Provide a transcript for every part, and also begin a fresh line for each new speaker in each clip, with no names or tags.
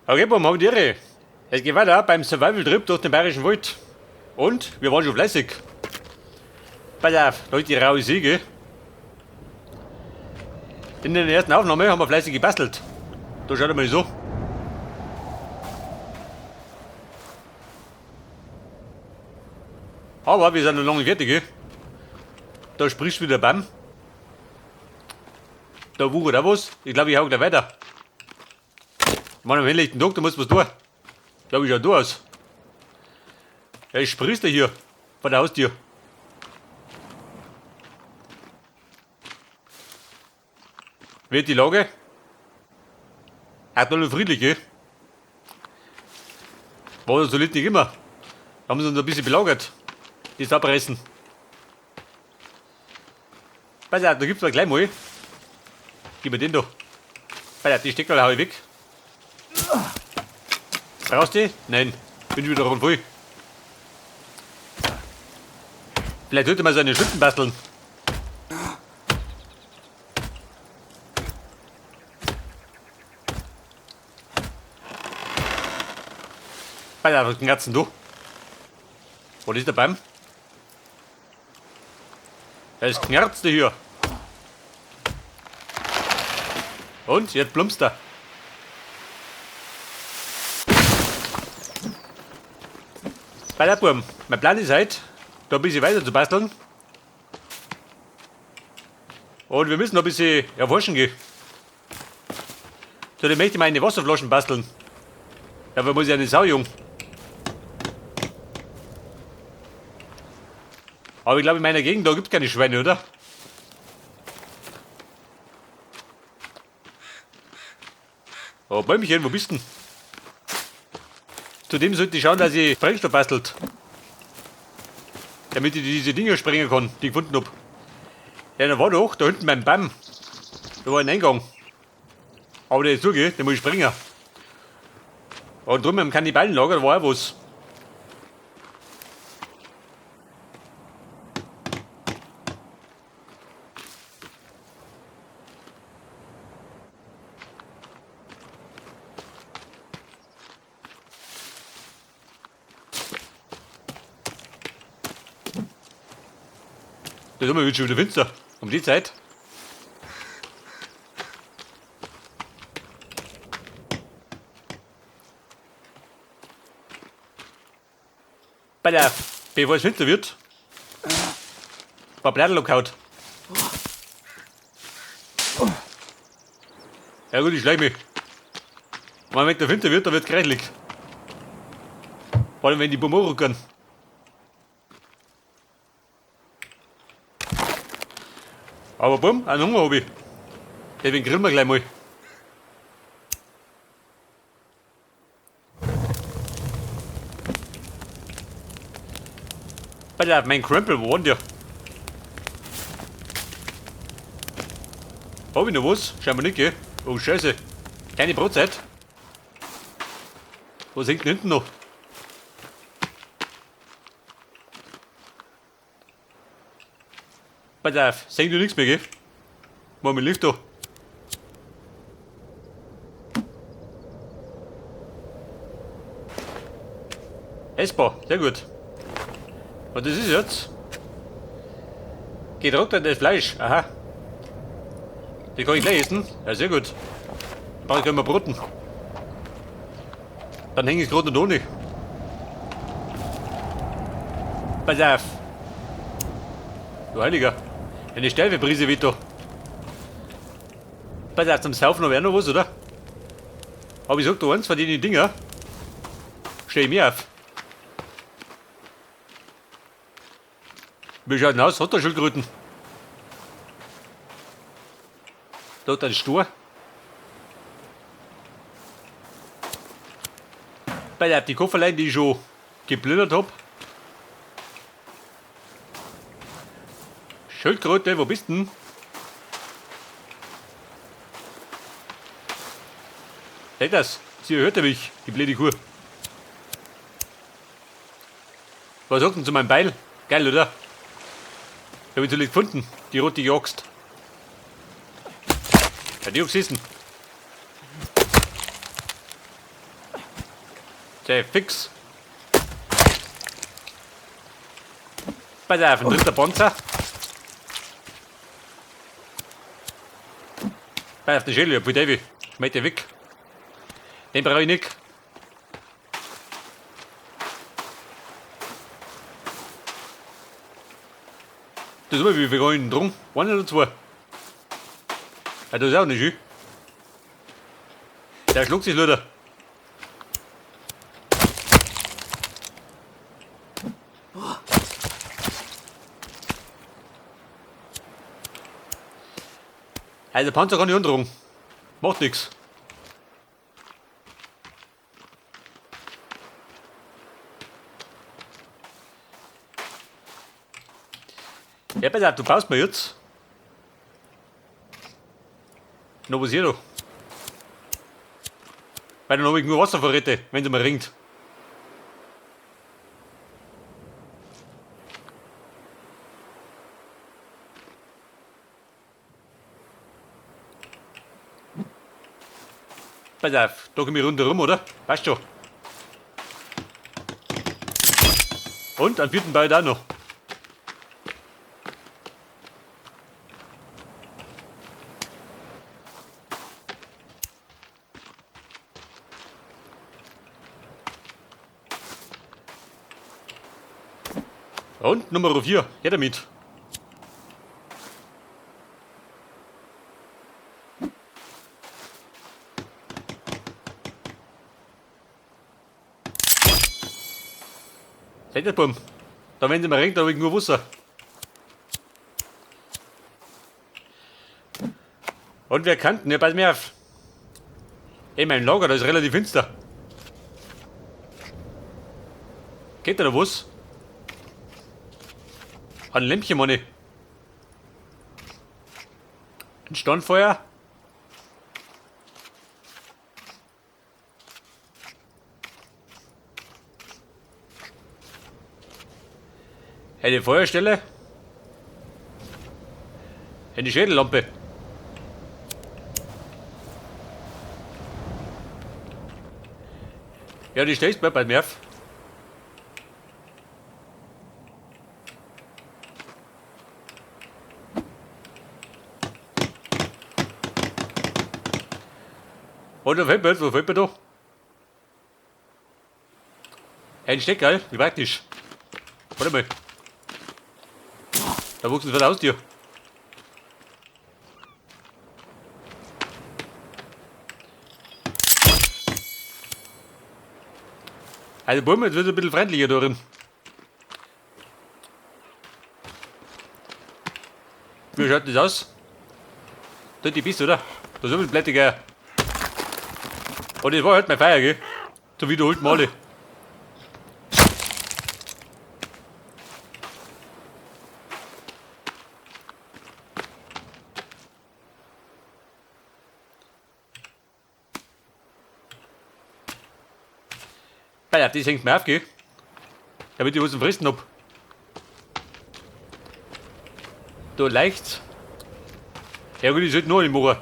Okay, Buam, hab die Ehre. Es geht weiter beim Survival-Trip durch den Bayerischen Wald. Und wir waren schon fleißig. Pass auf, da ist die raue Säge. In der ersten Aufnahme haben wir fleißig gebastelt. Da schaut mal so. Aber wir sind noch lange nicht fertig. Gell? Da sprichst du wieder Baum. Da wuchert auch was. Ich glaube, ich hau gleich weiter. Mann, am helllichten Tag, da muss was tun. Ich glaube, ich schau da aus. Ja, ich sprießt ja hier vor der Haustür. Wird die Lage? Aktuell und friedlich, gell? War so nicht immer. Haben sie uns ein bisschen belagert. Die abreißen. Pass auf, da gibt's mal gleich mal. Gib mir den da. Pass auf, die Stecknadel hau ich weg. Brauchst du die? Nein, bin schon wieder rund voll. Vielleicht sollte man so einen Schlitten basteln. Pass auf, was knarzt denn du? Was ist der Baum? Es knarzt hier. Und jetzt plumpst er. Bei der Burm, mein Plan ist heute, da ein bisschen weiter zu basteln. Und wir müssen noch ein bisschen erforschen gehen. So, dann möchte ich meine Wasserflaschen basteln. Dafür muss ich eine Sau jung. Aber ich glaube, in meiner Gegend, da gibt's keine Schweine, oder? Oh, Bäumchen, wo bist du denn? Zudem sollte ich schauen, dass ich Sprengstoff bastelt. Damit ich diese Dinger sprengen kann, die ich gefunden hab. Ja, da war doch, da hinten beim Baum. Da war ein Eingang. Aber der ist zugeht, den muss ich sprengen. Und drüben im Kannibalenlager, da war auch was. Das ist schon wieder finster. Um die Zeit. Bei der, bevor es finster wird, ein paar Blätter abgehauen. Ja gut, ich schleich mich. Wenn der finster wird, dann wird's kreichelig. Vor allem, wenn die Bummer rücken. Aber bumm, einen Hunger hab ich. Deswegen grillen wir gleich mal. Pass auf, mein Krempel, wo war denn der? Hab ich noch was? Scheinbar nicht, gell? Oh, Scheiße. Keine Brotzeit. Was hängt denn hinten noch? Pass auf, sehen du nichts mehr, gell? Mach mal Licht da. Essbar, sehr gut. Und das ist jetzt? Getrocknetes Fleisch, aha. Die kann ich gleich essen. Ja, sehr gut. Dann brauche ich gleich mal Broten. Dann hänge ich gerade noch ohne. Pass auf. Du Heiliger. Eine steife Brise weht da. Pass auf, zum Saufen habe ich auch noch was, oder? Aber ich sag dir eins, von den Dinger steh ich mir auf. Wie schaut denn aus? Hat der Schildkröten? Da hat ein Stor. Pass auf, die Kofferlein, die ich schon geplündert hab. Schildkröte, wo bist denn? Seht das? Sie hört mich, die blöde Kuh. Was sagt denn zu meinem Beil? Geil, oder? Ich hab ihn zuletzt gefunden, die rote Axt. Ja, die hab ich gesessen. Der fix. Pass auf, ein dritter Panzer. Pass auf, den Schädel, ja, David. Schmeiß den weg. Den brauche ich nicht. Das ist immer wie wir wollen drum. Einer oder zwei? Ja, das ist auch nicht schön. Der schluckt sich leider. Also Panzer kann ich umdrehen. Macht nix. Ja, pass auf, du brauchst mir jetzt. Noch was hier noch. Weil dann hab ich nur Wasservorräte, wenn es mal ringt. Pass auf, da komm ich rundherum, oder? Passt schon. Und einen vierten Ball da noch. Und Nummer 4, her damit. Seht ihr, Bumm? Da wenn sie mal regnet, da hab ich nur Wasser. Und wer kann denn? Ja, pass mir auf. In meinem Lager, da ist relativ finster. Geht da noch was? Ein Lämpchen, Manni. Ein Standfeuer. Eine Feuerstelle. Eine Schädellampe. Ja, die stellst du mir bei mir auf. Und da fällt mir jetzt, wo fällt mir da? Ein Stecker, wie praktisch. Warte mal. Da wuchs es wieder aus dir. Also Bäume, jetzt wird es ein bisschen freundlicher da drin. Wie schaut das aus? Da die Bisse, oder? Da ist ein bisschen blättiger. Und das war halt mein Feier, gell? Zum wiederholten Male. Pass auf, das hängt mir auf, gell? Damit ich was zum Fressen hab. Da leicht's. Ja gut, ich sollte noch einen machen.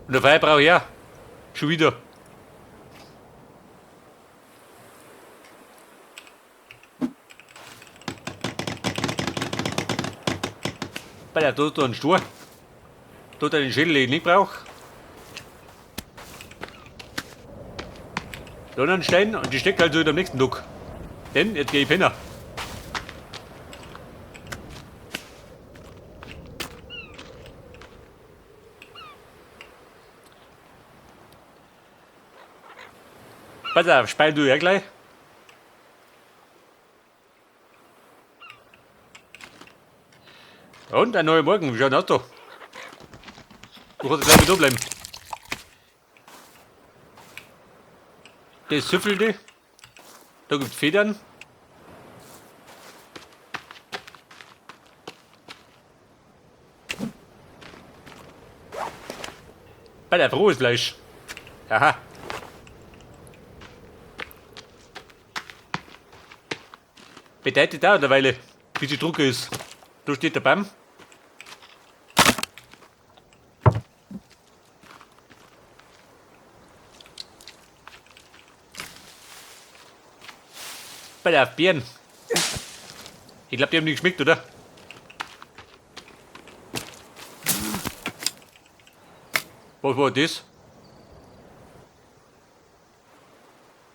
Und der Feuer brauche ich auch. Schon wieder. Pass auf, da ist da ein Stor. Da hat er den Schädel, den ich nicht brauche. Da noch einen Stein und die steckt halt so am nächsten Tag. Denn jetzt geh ich pennen. Pass auf, speil du ja gleich. Und ein neuer Morgen, wie schaut denn aus da? Du kannst gleich wieder da bleiben. Das Süffelte. Da gibt's Federn. Bei der rohes Fleisch. Aha. Bedeutet auch eine Weile, bis die Drucke ist. Da steht der Baum. Bei der Beeren. Ich glaube, die haben nicht geschmeckt, oder? Was war das?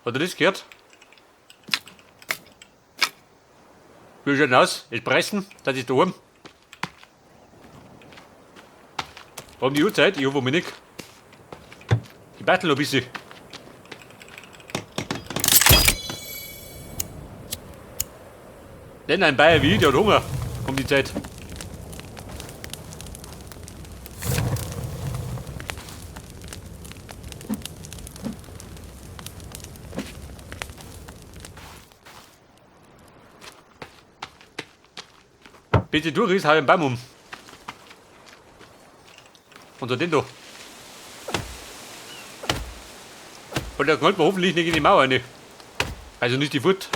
Hat er das gehört? Wie schaut denn aus? Ist pressen, das ist daheim. Um die Uhrzeit? Ich hoffe mir nicht. Ich battle noch ein bisschen. Denn ein Bayer wie ich, der hat Hunger um die Zeit. Bitte durch ist, hau ich einen Baum um. Und so den da. Und der knallt mir hoffentlich nicht in die Mauer rein. Also nicht die Furt.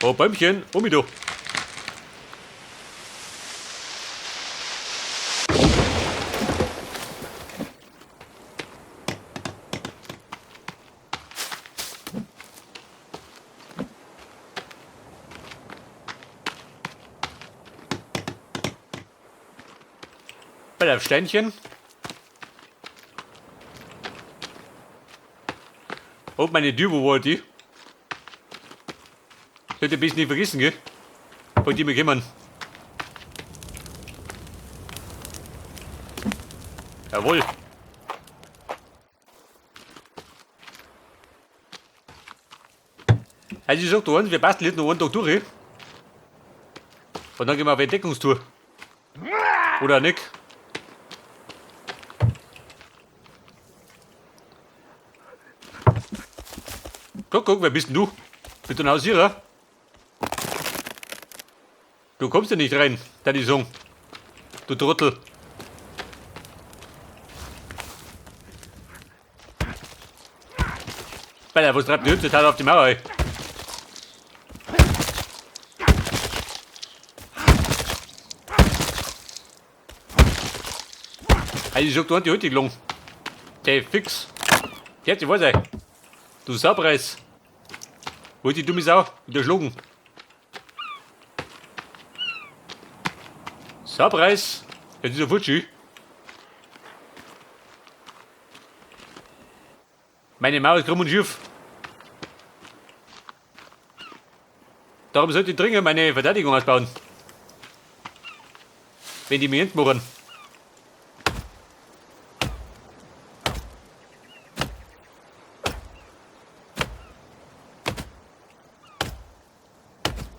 Oh, Bäumchen, um mich da. Bei der Steinchen. Und meine Tür, wo war die? Sollte ich ein bisschen nicht vergessen, gell? Von die wir kommen. Jawohl. Also ich sag da eins, wir basteln jetzt noch einen Tag durch. Und dann gehen wir auf Entdeckungstour. Oder nicht? Guck, guck, wer bist denn du? Bist du ein Hausierer? Du kommst ja nicht rein, deine Song. Du Trottel. Alter, was treibt die Hütte total auf die Mauer, ey? Also ich sag, du hast die Hütte gelungen. Der fix. Der hat sich was, ey. Du Saupreis. Wo ist die dumme Sau? Wieder schlucken. Saupreis. Jetzt ist er futsch. Meine Mauer ist krumm und schief. Darum sollte ich dringend meine Verteidigung ausbauen. Wenn die mir entmachen.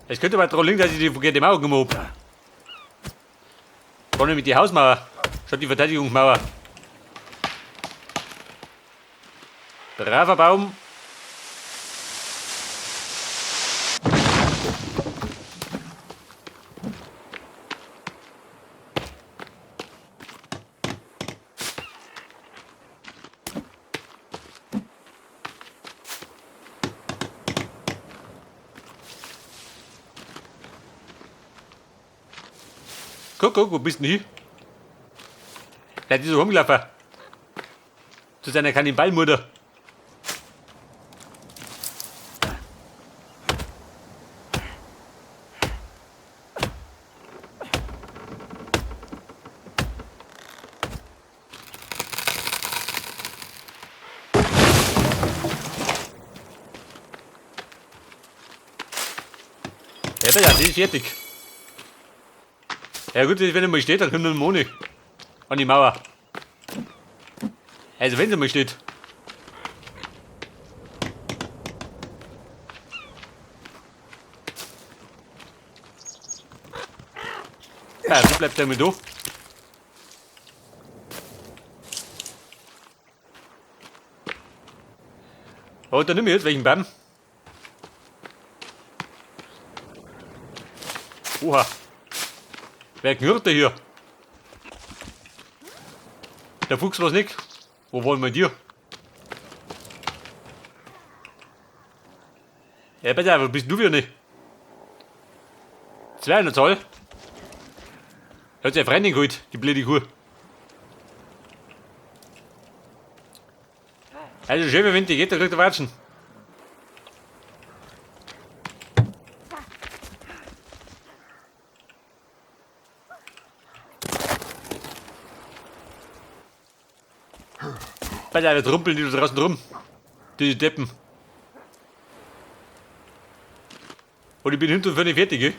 Es könnte aber daran liegen, dass ich die verkehrte Mauer gemacht habe. War nämlich die Hausmauer, statt die Verteidigungsmauer. Braver Baum. Guck, guck, wo bist du denn hin? Der ist so rumgelaufen. Zu seiner Kannibalmutter. Ja, das ist fertig. Ja gut, wenn er mal steht, dann kommt er ohne an die Mauer. Also wenn sie mal steht. Ja, so bleibt er mit da. Oh, dann nimm ich jetzt welchen Baum. Oha. Wer knurrt denn hier? Der Fuchs war's nicht. Wo wollen wir dir? Ja, bitte, wo bist du wieder nicht? 200 Zoll. Hat sich eine Freundin geholt, die blöde Kuh. Also schön, wenn die geht, da kriegt er Watschen. Bei der trumpeln die da draußen rum. Die Deppen. Und ich bin hinten und vorne fertig, gell?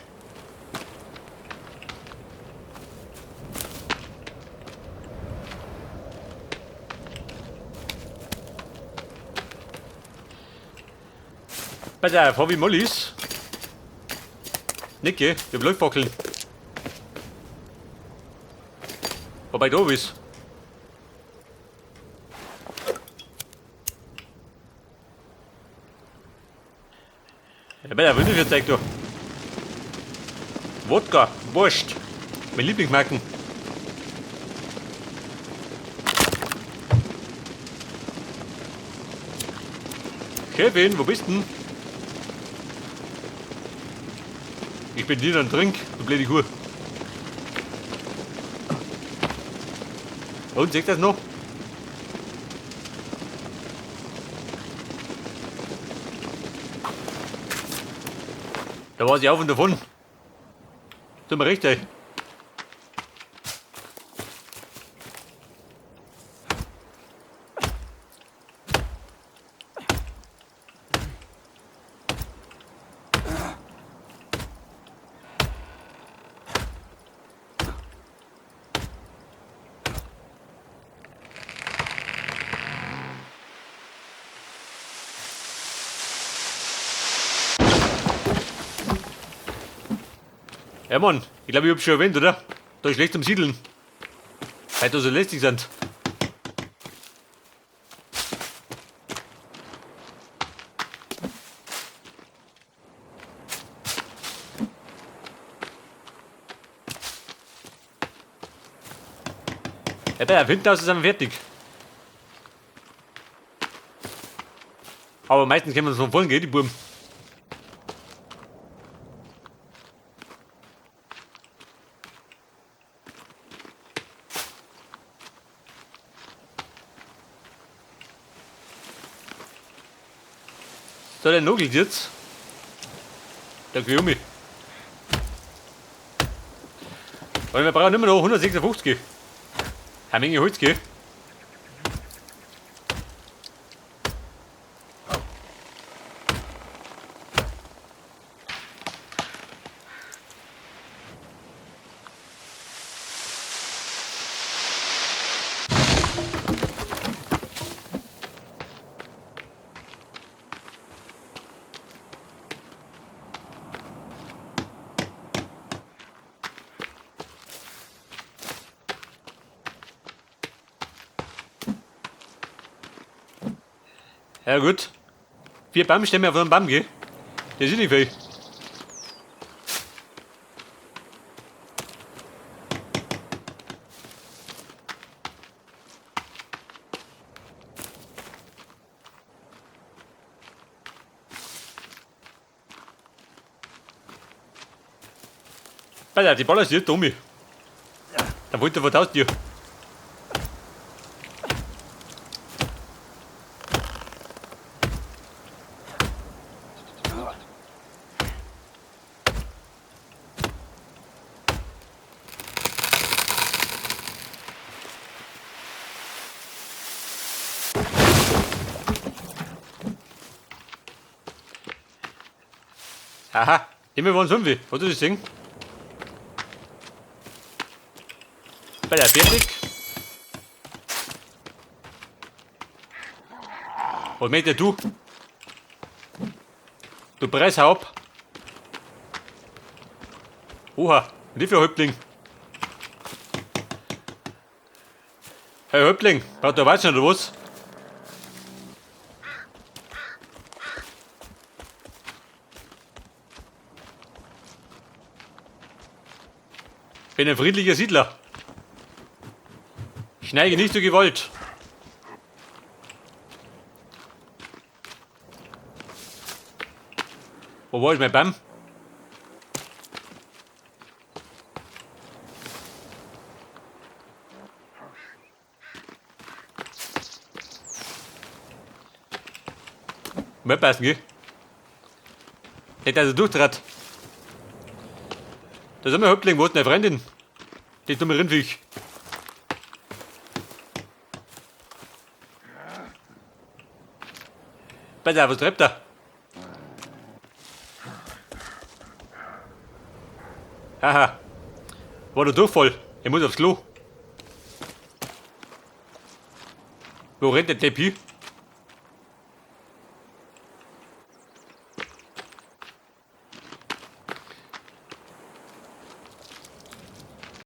Pass auf, hab ich Mollis? Nicht, gell? Ich hab Leuchtfackeln. Wobei da bist. Ja, bei der Wünde zeigt du. Wodka, Wurst. Mein Lieblingsmarken. Kevin, wo bist denn? Ich bin dir ein Trink, du blöde Kuh. Und, seht das noch? Da war sie auf und davon. Tut mir recht, ey. Ja Mann, ich glaube, ich hab's schon erwähnt, oder? Da ist schlecht am Siedeln. Weil da so lästig sind. Ja, da, hinten aus sind wir fertig. Aber meistens kennen wir uns von vorn, gell, die Buben. So, der nogelt jetzt. Der Gummi. Und wir brauchen immer noch 156. Eine Menge Holz, gell? Ja gut. 4 Baumstämme auf einem Baum, gell? Das ist nicht viel. Alter, die Baller ist dumm. Da wollte er vor der Haustür. Aha, immer waren 5. Hast du das gesehen? Bei der fertig. Was möchtest du? Du Preishaupt. Oha, und wie viel Häuptling? Herr Häuptling, braucht der Watschen oder was? Bin ein friedlicher Siedler. Ich neige nicht zur Gewalt. Wo war ich mein Baum? Muss passen, gell? Nicht, dass er durchtrat. Da sind wir Häuptling, wo ist deine Freundin? Die dumme Rindviech. Pass auf, was treibt er? Haha. War der Durchfall. Ich muss aufs Klo. Wo rennt der Depp hin?